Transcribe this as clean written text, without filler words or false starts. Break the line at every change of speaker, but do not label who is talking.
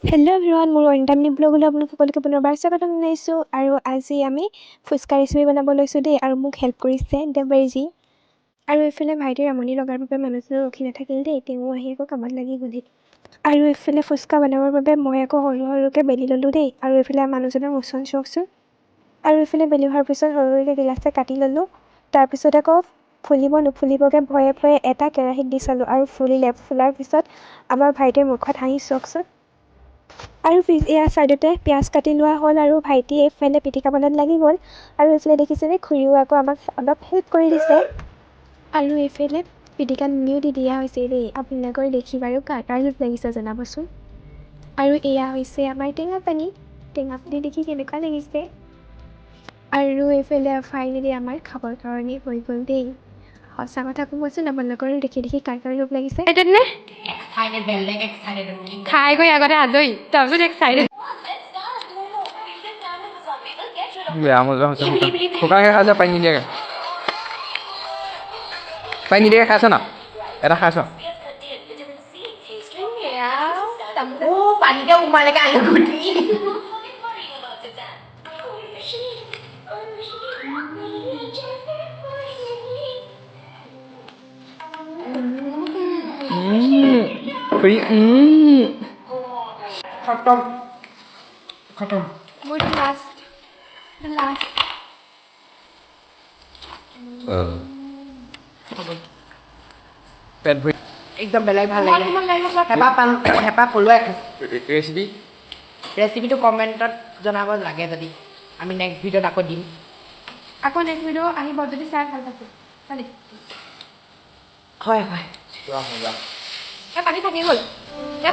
Hello' everyone, মোৰ অনিতামণি ব্লগলৈ আপোনালোক সকলোকে পুনৰবাৰ স্বাগতম জনাইছোঁ। আৰু আজি আমি ফুচকা ৰেচিপি বনাব লৈছোঁ দেই আৰু মোক হেল্প কৰিছে দেৱবাৰীজী। আৰু এইফালে ভাইটিৰ আমনি লগাৰ বাবে মানুহজনো ৰখি নাথাকিল দেই, তেওঁ আহি আকৌ কামত লাগি গ'লহি। আৰু এইফালে ফুচকা বনাবৰ বাবে মই আকৌ সৰু সৰুকৈ বেলি ল'লোঁ দেই। আৰু এইফালে মানুহজনৰ মোচন চাওকচোন। আৰু এইফালে বেলি হোৱাৰ পিছত সৰু সৰুকৈ গিলাচে কাটি ল'লোঁ। তাৰপিছত আকৌ ফুলিব নুফুলিবকৈ ভয়ে ভয়ে এটা কেৰাহীত দি চালোঁ আৰু ফুলিলে। ফুলাৰ পিছত আমাৰ ভাইটিৰ মুখত হাঁহি চাওকচোন। আৰু এয়া ছাইডতে পিঁয়াজ কাটি লোৱা হ'ল আৰু ভাইটিয়ে এইফালে পিটিকা বনাত লাগি গ'ল। আৰু এইফালে দেখিছেনে, খুৰীও আকৌ আমাক অলপ হেল্প কৰি দিছে। আৰু এইফালে পিটিকাত নেমু দি দিয়া হৈছে দেই। আপোনালোকৰ দেখি বাৰু কাৰ কাৰ লোভ লাগিছে জনাবচোন। আৰু এয়া হৈছে আমাৰ টেঙা পানী। টেঙা পানী দেখি কেনেকুৱা লাগিছে? আৰু এইফালে ফাইনেলি আমাৰ খাবৰ কাৰণে হৈ গ'ল দেই। সঁচা কথা ক'বচোন, আপোনালোকৰ দেখি দেখি কাৰ কাৰ লোভ লাগিছে?
এক্সাইটেড নে?
এক্সাইটেড, বেলেগ এক্সাইটেড।
খাই গৈ আগতে আজৰি, তাৰপিছত এক্সাইটেড।
বেয়া মজা হৈছে। শুকানকৈ খাইছে, পানী নিদিয়াকৈ, পানী নিদিয়াকৈ খাইছ না? এটা খাইছ?
পানীতে উমালেকে আলু গুটি।
খুৰী, খতম খতম।
মোৰটো লাষ্ট লাষ্ট।
পেট ভৰি
একদম বেলেগ ভাল লাগিলে। হেঁপাহ পাল হেঁপাহ পলুৱাই খাইছোঁ।
ৰেচিপি
ৰেচিপিটো কমেণ্টত জনাব লাগে যদি আমি নেক্সট ভিডিঅ'ত আকৌ দিম।
আকৌ নেক্সট ভিডিঅ' আহিব যদি চাই ভাল পাইছে। পানী
হয় হয়।
পুৰা মজা।
এই পানী থাকি গ'ল।